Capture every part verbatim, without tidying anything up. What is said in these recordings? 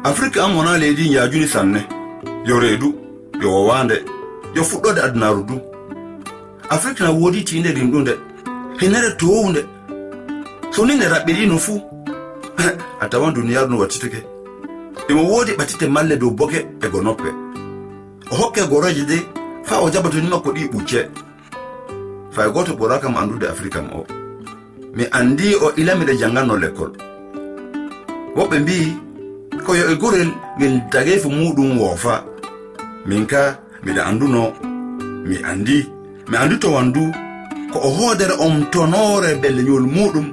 Afrik am wonaa leydi njaajuni sanne, yo reedu, yo wowaande, yo fuɗɗoode adunaaru du. Afrik na woodi tiinde rimɗunde, hinere toowunde. So ni nde raɓɓiɗii no fuu, a tawan duniyaaru no wattitike. Imo woodi ɓatite malle dow boke e gonoppe. O hokke gorooje de faa o jaɓa toni makko ɗi ɓucce. Fay gooto ɓuraaka mo anndude Afrik am o. Mi anndi o ila miɗa jannganno lekkol. Woɓɓe mbi'i, ko yo e gurel ngel tageefu muuɗum woofa. Min ka, miɗa anndunoo. Mi anndi, mi anndi to wanndu, ko o hoodere om tonoore belle ñuul muuɗum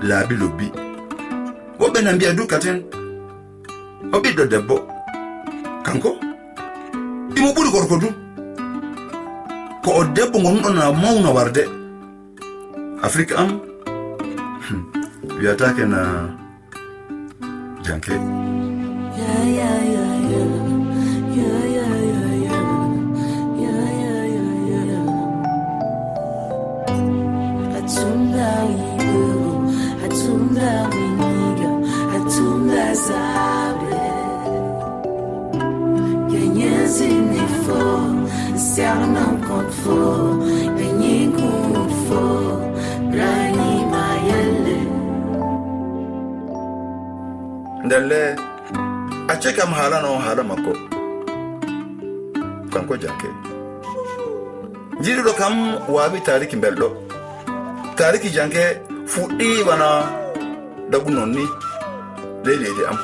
laabi lobbi. Woɓɓe na mbi'a du katen, o ɓiɗɗo debbo. Kanko, imo ɓuri gorko du. Ko o debbo ngonɗo na mawna warde. Afrik am, hmm, wiyataake na janke. Atunda Igbo, Atunda Winiga, Atunda Zabe. Kenyezi Nifo, Siarna Konfo, Benyingu Fo, Rani Mayele. Ndelle, acce kam haalano haala makko. Kanko janke. Jiɗuɗo kam waawi taariki mbelɗo. Taariki janke fuɗɗii wana ɗaɓu non ni ley leydi am.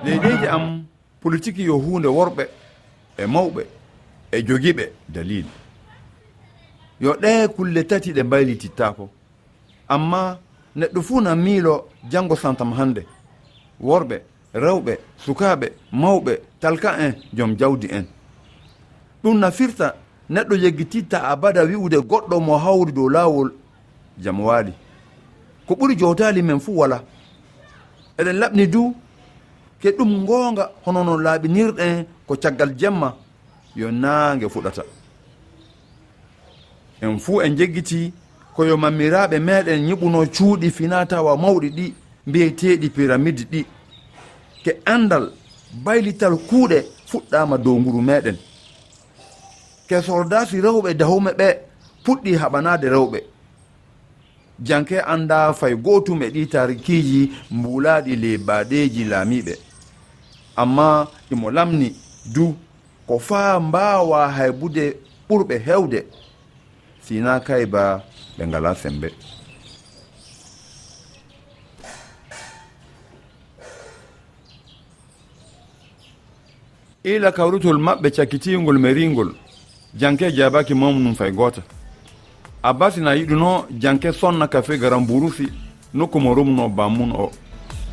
Leyɗeeji am, politiki yo huunde worɓe e mawɓe e jogiiɓe dalil. Yo ɗee kulle tati ɗe mbaylitittaako. Amma neɗɗo fuu na miilo janngo santam hannde. Worɓe, rewɓe, sukaaɓe, mawɓe, talka en, jom jawdi en. Ɗum na firta neɗɗo yeggititta abada wi'ude goɗɗo mo hawri dow laawol jam waali. Ko ɓuri jowtaali men fuu wala. Eɗen laɓni du ke ɗum ngoonga hono no laaɓinirɗen ko caggal jemma yo naange fuɗata. En fuu en njeggitii ko yo mammiraaɓe meeɗen nyiɓunoo cuuɗi finaa-tawaa mawɗi ɗi mbiyeteeɗi piramid ɗi. Ke anndal, baylital kuuɗe fuɗɗaama dow nguru meeɗen. Ke sordaasi rewɓe Dahome ɓe puɗɗii haɓanaade rewɓe. Janke anndaa fay gootum e ɗii taarikiiji mbuulaaɗi ley baaɗeeji laamiiɓe. Amma imo lamni du ko faa mbaawaa haybude ɓurɓe heewde, si hinaa kay ba ɓe ngalaa semmbe. Ila kawritol maɓɓe cakkitiingol meriingol, Janke jaabaaki mawnu fay goota. Abasi na yiɗuno janke sonna kafe garan burusi nokku mo romno bammun o,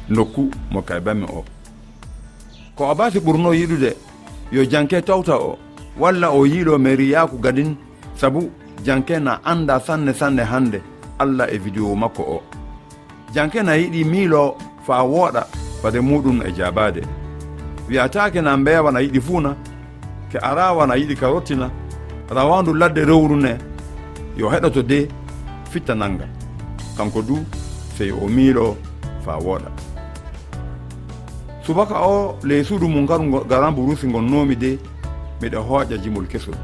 nokku mo kaybami o. Ko Abasi ɓurno yiɗude yo janke tawta o, walla o yiilo meriyaaku gadin, sabu janke na anda sanne sanne hande Alla e video makko o. Janke na yiɗi miilo faa wooɗa fade muɗum e jaabaade. Wi'ataake na mbeewa na yiɗi fuuna, ke araawa na yiɗi karottina, rawaandu ladde rewru ne, yo heɗoto de fitta nanga. Kanko du, sey o miilo faa wooɗa. Subaka o ley suudu mum karu ngo-, garan burusi ngon noomi de, miɗa hooƴa jimol kesol.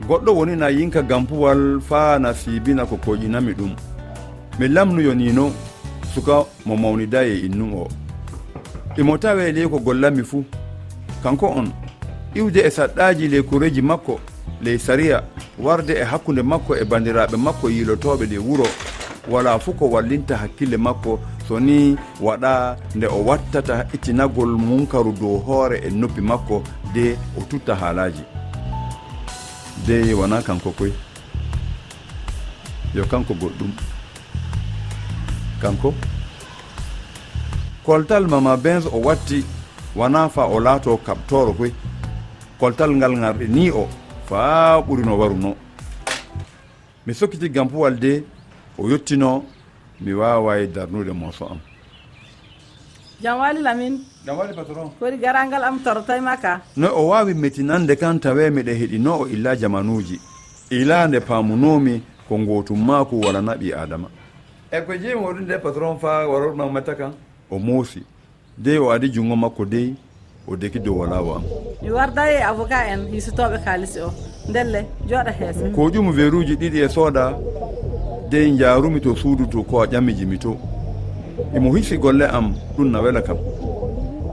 Goɗɗo woni na yinka gampuwal faa na siibina ko koƴinami ɗum. Mi lamnu yo Nino, suka mo mawniday e innum o. Imo tawee ley ko gollami fuu. Kanko on, iwde e saɗɗaaji ley koreeji makko, ley sariya, warde e hakkunde makko e banndiraaɓe makko yiilotooɓe ley wuro, walaa fuu ko wallinta hakkille makko, so nii waɗaa nde o wattata ittinagol munkaru dow hoore e noppi makko, de o tutta haalaaji. De wanaa kanko koy. Yo kanko goɗɗum. Kanko? Koltal Mama Benz o watti, wanaa faa o laatoo kaɓtooro koy. Koltal ngal ŋarɗinii o faa ɓuri no warunoo. Mi sokkiti gampuwal de, o yottinoo, mi waaway darnude mooso am. Jam wali Lamin. Jam wali patron. Kori garangal am torotay maka. No o waawi metinande kan tawee miɗa heɗinoo o illa jamanuuji. Ila nde paamunoomi ko ngootum maaku wala naɓi Adama. E ko jeyi mo ɗum de patron faa warorno metta kan? O moosi. Dey o adi junngo makko dey, o deki dow walaawo am. Mi warday e avocat en hisotooɓe kaalisi o. Ndelle, jooɗa heese. Ko ƴumu weruuji ɗiɗi e sooda, dey njaarumi to suudu to ko a ƴamiji mi to. Imo hisi golle am, ɗum na wela kam.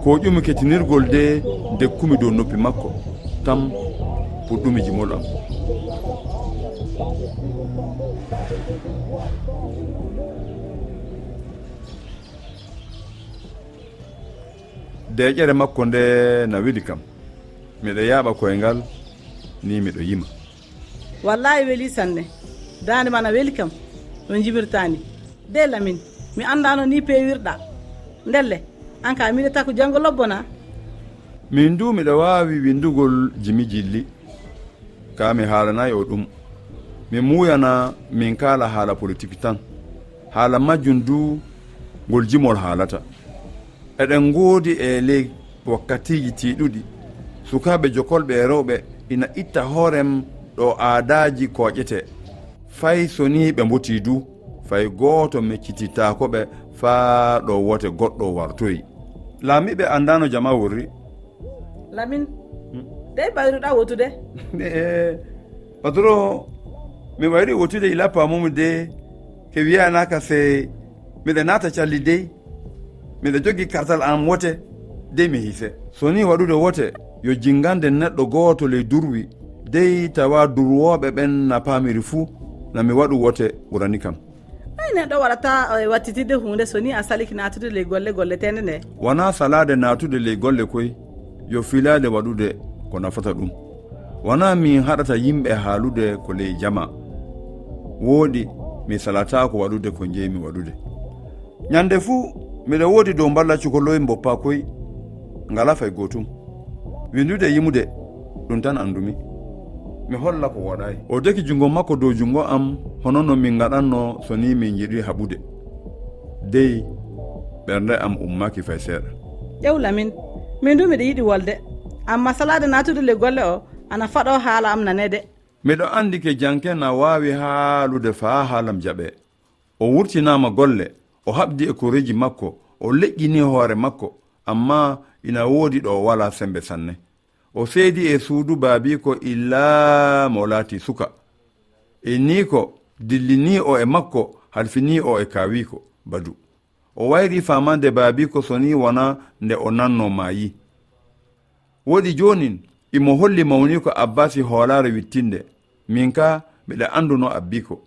Ko ƴumi ketinirgol de dekkumi dow noppi makko. Tam, puɗɗumi jimol am. Deeƴere makko nde na weli kam. Miɗo yaaɓa koyngal, ni miɗo yima. Wallaahi weli sanne. Daande ma na weli kam. No jimirtaani. De Lamin, mi anndaano ni peewirɗa. Ndelle, an ka miɗo taku janngo lobbona. Min du miɗo waawi winndugol jimi jilli. Ka mi haalanaay o ɗum. Mi muuyana min kaala haala politik tan. Haala majjum du ngol jimol haalata. Eɗen ngoodi e ley wakkatiiji tiiɗuɗi, sukaaɓe jokolɓe e rewɓe ina itta hoorem ɗo aadaaji kooƴetee. Fay so nii ɓe mbotii du, fay gooto meccititaako ɓe faa ɗo woote goɗɗo wartoyi. Laamiiɓe anndaano jama worri. Lamin, dey ɓayruɗaa wotude? Eh, patron, mi ɓayri wotude ila paamumi de, ke wiyanaaka se miɗa naata calli dey. Miɗa jogii kartal am wote, dey mi hise. So nii waɗude wote, yo jinngande neɗɗo gooto ley durwi, dey tawa durwooɓe ɓen na paamiri fuu, na mi waɗu wote ɓurani kam. Ay, neɗɗo waɗata, eh, wattitidde huunde so nii a saliki naatude ley golle golleteende nde. Wanaa salaade naatude ley golle koy, yo filaade waɗude ko nafata ɗum. Wanaa min haɗata yimɓe haalude ko ley jama. Wooɗi, mi salataako waɗude ko njeymi waɗude. Ñande fuu, miɗa woodi dow mballa cukoloy mboppa koy, ngala fay gootum. Winndude e yimude, ɗum tan anndumi. Mi holla ko wooɗaay. O deki junngo makko dow junngo am, hono no min ngaɗanno so nii min njiɗi haɓude. Dey, ɓernde am ummaaki fay seeɗa. Ƴeew Lamin, min du miɗa yiɗi wolde. Amma salaade naatude ley golle o, ana faɗo haala am naneede. Miɗo anndi ke janke na waawi haalude faa haalam jaɓee. O wurtinaama golle, o haɓdi e koreeji makko, o leƴƴini hoore makko, amma ina woodi ɗo walaa semmbe sanne. O seedi e suudu baabiiko illa mo laati suka. Inniiko dillinii o e makko, halfinii o e kaawiiko, Badu. O wayri faamande baabiiko so nii wonaa nde o nannoo maayi. Woɗi joonin, imo holli mawniiko Abbaasi hoolaare wittinde. Min kaa, miɗa anndunoo abbiiko.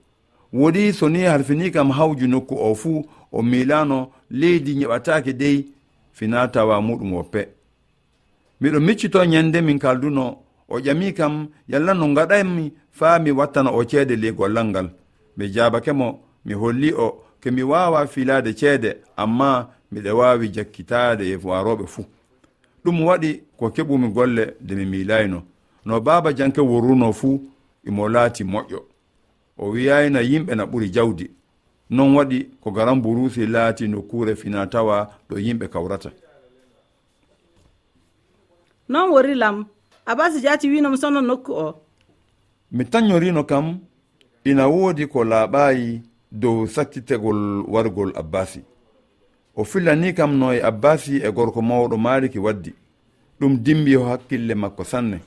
Woɗi so nii halfinii kam hawju nokku oo fuu, o miilaano leydi ñeɓataake dey, finaa tawaa muuɗum woppe. Miɗo miccitoo ñande min kaldunoo, o ƴamii kam yalla no ngaɗanmi faa mi wattana o ceede ley gollal ngal. Mi jaabake mo, mi hollii o ke mi waawaa filaade ceede, ammaa miɗo waawi jakkitaade e waarooɓe fuu. Ɗum waɗi ko keɓumi golle de mi miilaayno. No baaba Janke worrunoo fuu, imo laati moƴƴo. O wi'aayno yimɓe na ɓuri jawdi. Noon waɗi ko Garan Buruusi laati nokkuure finaa tawaa ɗo yimɓe kawrata. Noon worri lam. Abasi jaati wiino mi sonna nokku o. Mi taññoriino kam, ina woodi ko laaɓaayi dow sakkitegol wargol Abbaasi. O fillanii kam no e Abbaasi e gorko mawɗo Maaliki waddi. Ɗum dimmbii hakkille makko sanne.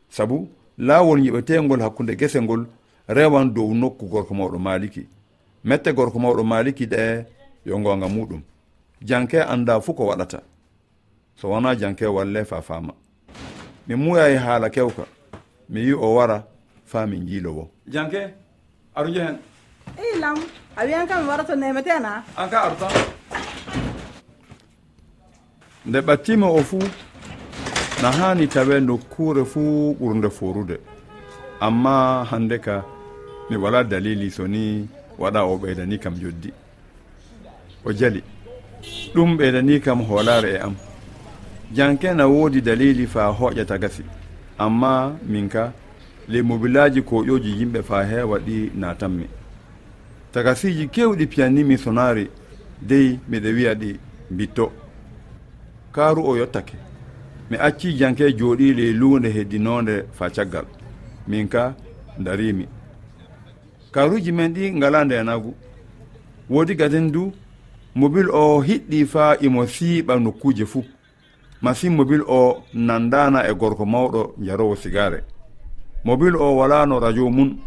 Sabu laawol ñiɓeteengol hakkunde gese ngol rewan dow nokku gorko mawɗo Maaliki. Mette gorko mawɗo Maaliki ɗe yo ngoonga muuɗum. Janke anndaa fuu ko waɗata. So wonaa Janke wallee faa faama. Mi muuyay haala kewka. Mi yi'o wara faa min njiilowoo. Janke, aru njehen. Ey lam, a wiyan kam mi wara to neemetee naa? Aan kaa aru tan. Nde ɓattiimi o fuu, na haani tawee nokkuure fuu ɓurnde foorude. Ammaa hannde ka, mi walaa daliili so nii waɗa o ɓeydanii kam njoddi. O jali. Ɗum ɓeydanii kam hoolaare e am. Janke na woodi daliili faa hooƴa tagasi. Ammaa min ka, ley mobilaaji kooƴooji yimɓe faa heewa ɗi naatanmi. Tagasiiji keewɗi piyanii mi sonaari, dey miɗo wi'a ɗi mbittoo. Kaaru o yottake. Mi accii Janke jooɗii ley luunde heddinoonde faa caggal. Min ka, ndariimi. Kaaruuji men ɗi ngalaa ndeenaagu. Woodi gadin du, mobil o hiɗɗii faa imo siiɓa nokkuuje fuu. Masin mobil o nanndaana e gorko mawɗo jaroowo sigaare. Mobil o walaano rajo mum.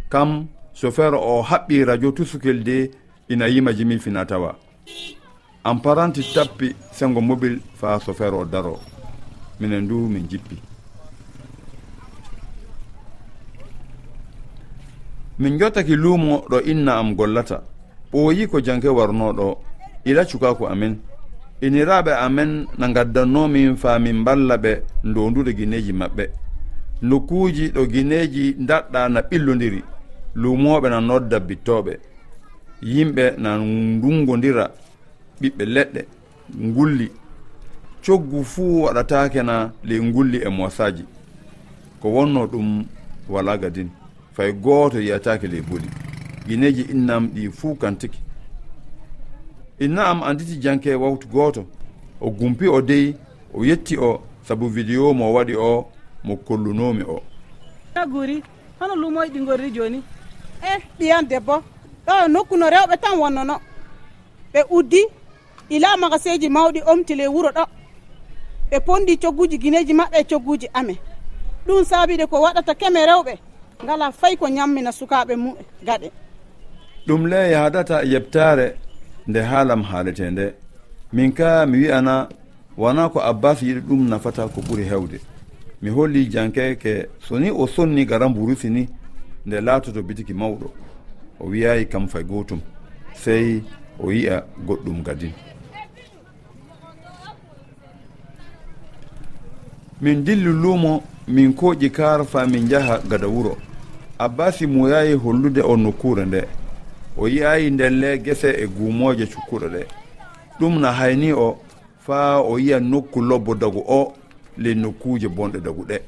Kam, sofeer o haɓɓii rajo tusukel de ina yima jimi finaa tawaa. Amparanti tappi senngo mobil faa sofeer o daroo. Minen du min njippi. Min njottake luumo ɗo inna am gollata. Ɓooyi ko Janke warnoo ɗo, ila cukaaku amen. Iniraaɓe amen na ngaddannoo min faa min mballa ɓe ndoondude gineeji maɓɓe. Nokkuuji ɗo gineeji ndaɗɗaa na ɓillondiri. Luumooɓe na nodda bittooɓe. Yimɓe na ndunngondira ɓiɓɓe leɗɗe, ngulli. Coggu fuu waɗataake na ley ngulli e moosaaji. Ko wonnoo ɗum walaa gadin. Fay gooto yi'ataake ley boli. Gineeji inna am ɗi fuu kantike. Inna am annditi Janke waktu gooto. O gumpi o dey, o yetti o sabu video mo waɗi o mo kollunoomi o. Na guuri, hono luumooji ɗi ngorri jooni? Eh, ɓiyan debbo, ɗo nokku no rewɓe tan wonnonoo. Ɓe uddi, ila magaseeji mawɗi omti ley wuro ɗo. Ɓe ponndii cogguuji gineeji maɓɓe e cogguuji amen. Ɗum saabii de ko waɗata keme rewɓe ngalaa fay ko ñammina sukaaɓe mum gaɗe. Ɗum le yahdata yeɓtaare nde haalam haaletee nde. Min kaa mi wi'ana, wanaa ko Abbaas yiɗi ɗum nafata ko ɓuri heewde. Mi hollii Janke ke so ni o sonni garamburusi ni, nde laatoto bitiki mawɗo. O wi'aay kam fay gootum, sey o yi'a goɗɗum gadin. Min dilli luumo, min kooƴi kaar faa min njaha gada wuro. Abbaasi muuyaay hollude o nokkuure nde. O yi'aay ndelle gese e guumooje cukkuɗe ɗe. Ɗum na haynii o faa o yi'a nokku lobbo dagu o ley nokkuuje bonɗe dagu ɗe.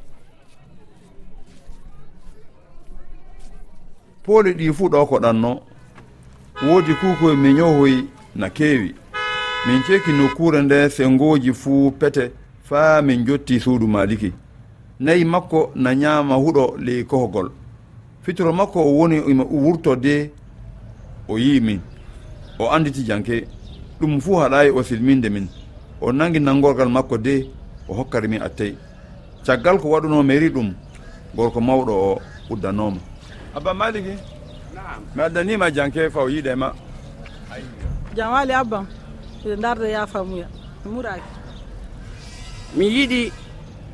Pooli ɗii fuu ɗo ko ɗanno. Woodi kuukoy miñohoy na keewi. Min ceeki nokkuure nde senngooji fuu pete faa min njottii suudu Maaliki. Na'i makko na ñaama huɗo ley kohgol. Fitoro makko o woni imo wurtoo de o yi'i min. O annditi Janke. Ɗum fuu haɗaay o silminde min. O nanngi nanngorgal makko de o hokkari min attey. Caggal ko waɗunoo Meri ɗum, gorko mawɗo o uddanoo mo. Abba Maaliki, mi addanii ma Janke faa o yiida e ma. Jam waali abbam, miɗo ndarda yaafamuya. Mi muraaki. Mi yiɗi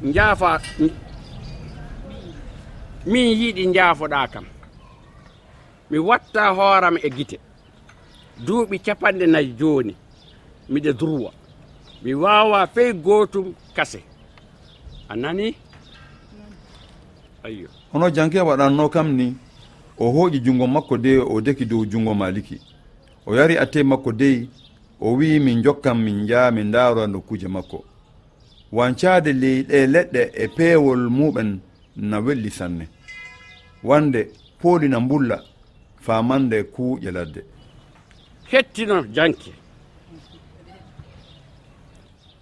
njaafa, min yiɗi njaafoɗaa kam. Mi watta hooram e gite. Duuɓi capanɗe nayi jooni, miɗe durwa. Mi waawaa fey gootum kase. A nanii? Ayyo. Hono Janke waɗannoo kam ni, o hooƴi junngo makko de, o deki dow junngo Maaliki. O yari attee makko dey, o wi'i, "Min njokkan, min njaha, min ndaara nokkuuje makko." Wancaade ley ɗee leɗɗe e peewol muɓen na welli sanne. Wande pooli na mbulla, faa mande kuuƴe ladde. Hettino Janke.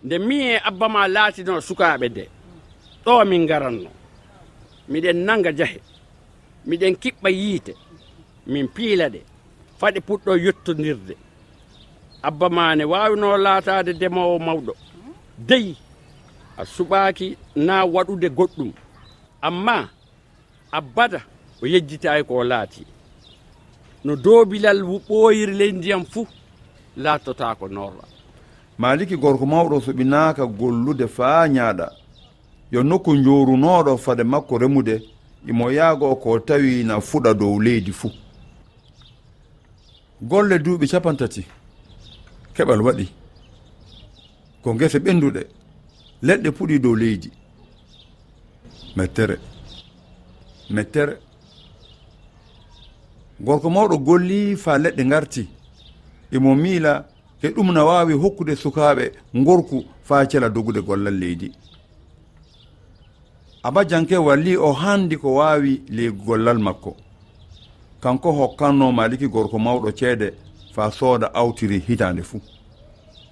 Nde mii e abba maa laatinoo sukaaɓe de, ɗo min ngaranno. Miɗen nanga jahe, miɗen kiɓɓa yiite, min piila ɗe, faa ɗe puɗɗo yottondirde. Abba maa ne waawinoo laataade demoowo mawɗo. Dey, a suɓaaki naa waɗude goɗɗum. Amma abada o yejjitaay ko o laati. No doobilal wu-, ɓooyiri ley ndiyam fuu, laatotaako norra. Maaliki gorko mawɗo suɓinaaka gollude faa ñaaɗa. Yo nokku njoorunooɗo fade makko remude, imo yaagoo ko tawi na fuɗa dow leydi fuu. Golle duuɓi capantati, keɓal waɗi. Ko gese ɓennduɗe, leɗɗe puɗi dow leydi. Mettere, mettere. Gorko mawɗo golli faa leɗɗe ngarti. Imo miila ke ɗum na waawi hokkude sukaaɓe ngorku faa cela dogude gollal leydi. Aba Janke walli o handi ko waawi ley gollal makko. Kanko hokkannoo Maaliki gorko mawɗo ceede faa sooda awtiri hitaande fuu.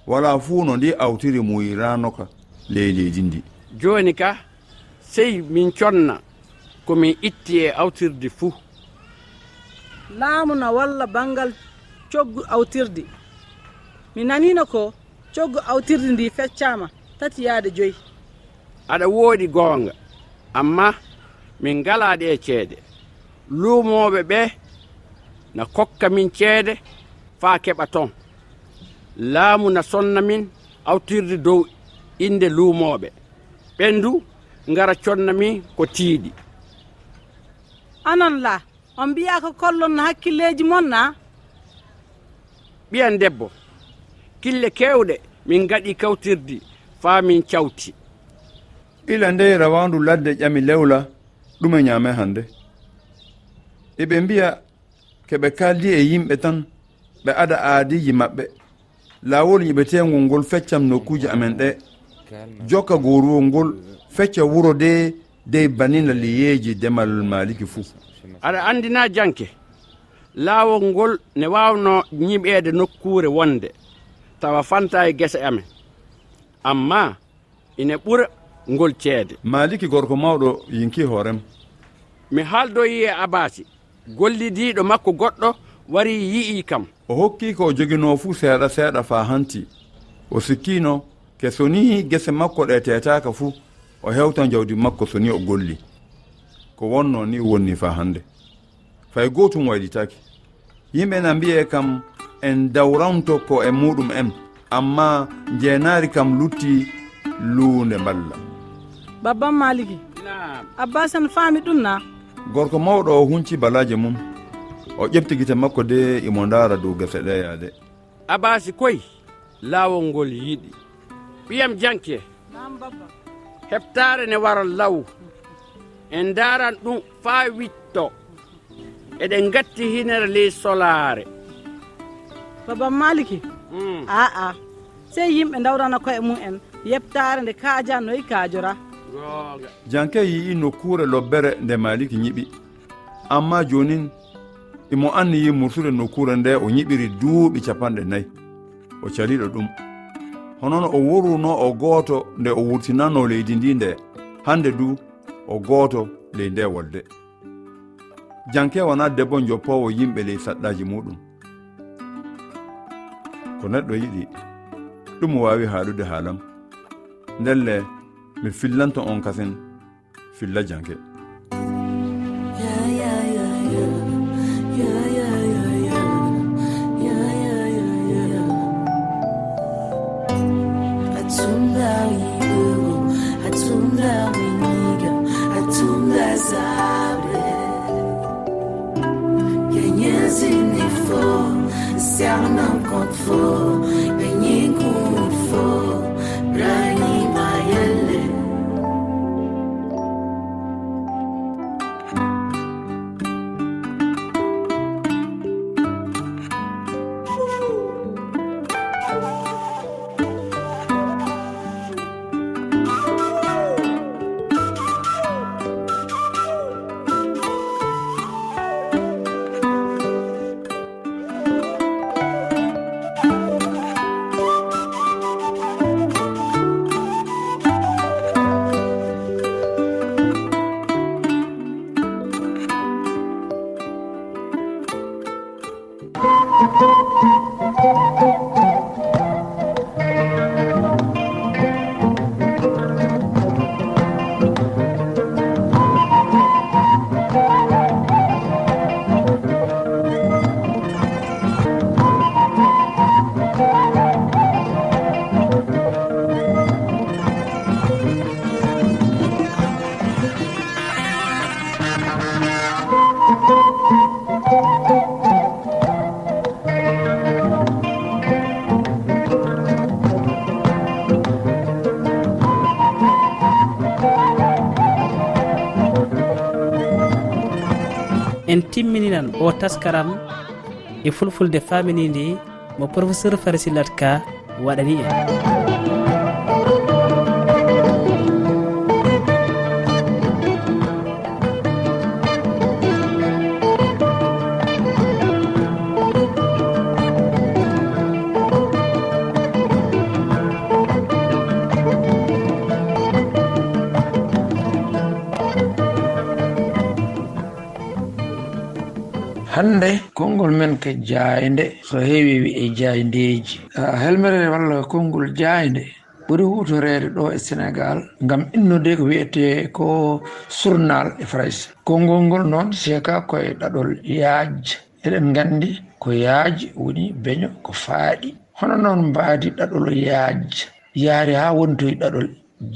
Walaa fuu no ndi awtiri muuyiraanoka ley leydi ndi. Jooni ka, sey min conna ko min itti e awtirdi fuu. Laamu na walla banngal coggu awtirdi. Mi naniino ko coggu awtirdi ndi feccaama tati yaade joy. Aɗa woodi goonga, amma min ngalaa ɗe ceede. Luumooɓe ɓe na kokka min ceede faa keɓa ton. Laamu na sonna min awtirdi dow innde luumooɓe. Ɓen du ngara conna min ko tiiɗi. Anan la, on mbiyaa ko kollon no hakkilleeji mon naa? Ɓiyan debbo, kille keewɗe min ngaɗi kawtirdi faa min cawti. Ila ndey rawaandu ladde ƴami lewla, ɗume ñaame hande? Iɓe mbiya ke ɓe kaaldi e yimɓe tan, ɓe ada aadiiji maɓɓe. Laawol ñiɓeteengol ngol feccan nokkuuje amen ɗe. Jokka gooruwol ngol, fecca wuro de, dey banina liyeeji demal Maaliki fuu. Aɗa anndi naa Janke? Laawol ngol ne waawnoo ñiɓeede nokkuure wonde, tawa fantaa e gese amen. Amma ine ɓura ngol ceede. Maaliki gorko mawɗo yinkii hoorem. Mi haaldoyii e Abasi, gollidiiɗo makko goɗɗo warii yi'ii kam. O hokkii ko o joginoo fuu seeɗa seeɗa faa hanti. O sikkiino ke so nii gese makko ɗe teetaaka fuu, o hewtan jawdi makko so nii o golli. Ko wonnoo nii wonni faa hande. Fay gootum waylitaaki. Yimɓe na mbi'ee kam en dawranto ko e muuɗum en, amma njeenaari kam lutti luunde mballa. Babban Maliki. Naam. Abbas en faami ɗum na? Gorko mawɗo o hunci balaaje mum. O ƴefti gite makko de imo ndaara dow gese ɗe yaade. Abasi koy, laawol ngol yiɗi. Ɓiyam Janke. Naam, babba. Heɓtaare ne wara law. En ndaaran ɗum faa witto. Eɗen ngatti hinere ley solaare. Babban Maliki. Mm. Aa, sey yimɓe ndawrana koye mum en yeɓtaare nde kaajannoyi kaajora. Goonga. Janke yi'i nokkuure lobbere nde Maliki ñiɓi. Amma joonin, imo anniyii murtude nokkuure nde o ñiɓiri duuɓi capanɗe nayi. O caliiɗo ɗum. Hono no o worrunoo o gooto nde o wurtinanoo leydi ndi nde, hande du o gooto ley nde wolde. Janke wonaa debbo joppoowo yimɓe ley saɗɗaaji muuɗum. Ko neɗɗo yiɗi, ɗum waawi haaɗude haalam. Ndelle, mi fillanto on kasen filla Janke. Atunda Igbo, Atunda Winiga, Atunda Zabe. Kenye zinifo, siarnan kontfo, benyi kunfo. En timmininan o taskaram e fulfulde faaminiinde mo professeur Farisillat Ka waɗani en. Hannde konngol men ko jaaynde, so heewi wi'e jaayndeeji. Ah, helmere walla konngol jaaynde ɓuri huutoreede ɗo e Senegaal ngam innude ko wiyetee ko surnaal e Farayse. Konngol ngol noon seeka ko e ɗaɗol yaaj. Eɗen nganndi ko yaaj woni beño ko faaɗi. Hono noon mbaadi ɗaɗol yaaj yaari haa wontoyi ɗaɗol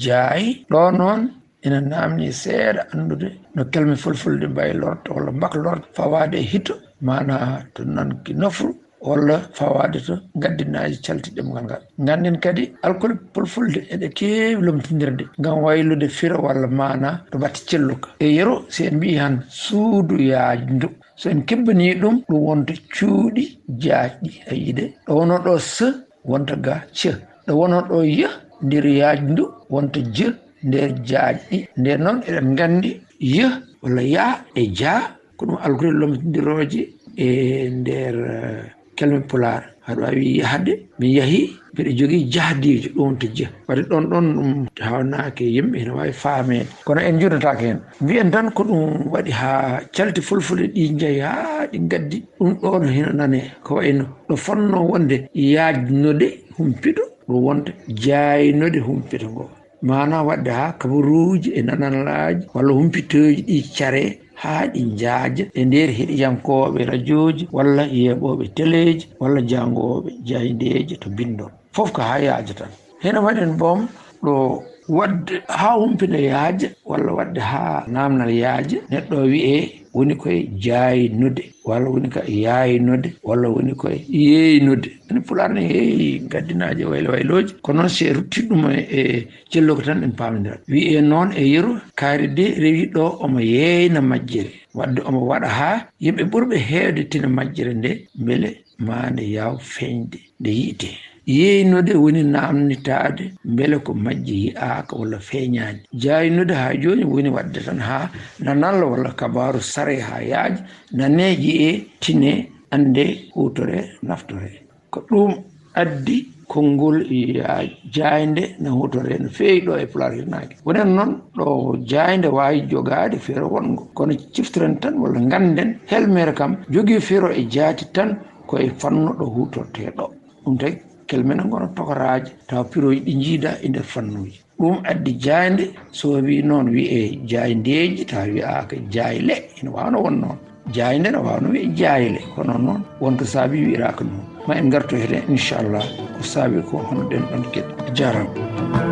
jaay. Ɗo noon ina naamni seeɗa anndude no kelme fulfulde mbaylorta walla mbaklorta fawaade e hito, maanaa to nanki nofru walla fawaade to ngaddinaaji calti ɗemngal ngal. Ngannden kadi alkol fulfulde eɗe keewi lomtindirde ngam waylude firo walla maanaa to batte celluka. E yero, si en mbiyi han suudu yaajndu, so en kebbanii ɗum, ɗum wonta cuuɗi jaajɗi. A yiide, ɗo wonoo ɗo s, wonta ga c. Ɗo wonoo ɗo y, nder yaajndu, wonta j, nder jaajɗi. Nden noon, eɗen nganndi y walla ya e ja, ko ɗum alkule lomtindirooje e nder, eh, kelme pulaar. Haɗa waawi yahde, mi yahi, mbiɗa jogii jahdiijo, ɗum wonta j. Waɗde ɗon ɗon ɗum hawnaaki e yimɓe, ina waawi faameede. Kono en njuurnataake heen. Mbiyen tan ko ɗum waɗi haa calti fulfulde ɗi njehi haa ɗi ngaddi. Ɗum ɗo no hino nanee. Ko wayno ɗo fotnoo wonde yaajnude humpito, ɗum wonta jaaynude humpito ngo. Maanaa waɗde haa kabaruuji e nananlaaji walla humpitooji ɗi care haa ɗi njaaja e nder heɗiyankooɓe rajooji walla yeeɓooɓe teleeji walla janngooɓe jaayndeeji to binndol. Fof ko haa yaaja tan. Hino waɗen boom ɗo waɗde haa humpito yaaja walla waɗde haa naamnal yaaja, neɗɗo o wiyee woni koye jaaynude walla woni ko yaaynude walla woni koye yeeynude. Ene pulaar ne heewi gaddinaaji waylo waylooji, kono noon si en ruttii ɗum e, e celluka tan en paamondirat. Wiyee noon e yeru, kaari de rewi ɗo omo yeeyna majjere. Waɗde omo waɗa haa yimɓe ɓurɓe heewde tina majjere nde mbele maa nde yaaw feeñde, nde yi'etee. Yeeynude woni naamnitaade mbele ko majji yi'aaka walla feeñaani. Jaaynude haa jooni woni waɗde tan haa nanal walla kabaaru saree haa yaaja, nanee, yi'ee, tinee, anndee, huutoree, naftoree. Ko ɗum addi konngol ya-, jaaynde na huutoree no feewi ɗo e Pulaar Hirnaange. Wonen noon ɗo jaaynde waawi jogaade firo woɗngo, kono ciftiren tan walla ngannden helmere kam jogii firo e jaati tan ko e fannu ɗo huutortee ɗo. Ɗum tagi kelme ne ngona tokoraaje, tawa pirooji ɗi njiida e nder fannuuji. Ɗum addi jaaynde, so wii noon wiyee jaayndeeji, tawa wiyaaka jaayle, ina waawno won noon. Jaaynde ne waawno wiyee jaayle, kono noon won ko saabi wiyiraaka noon. Ma en ngartu heen, inchallah, ko saabi ko hono ɗen ɗon geɗe. Jaaraama.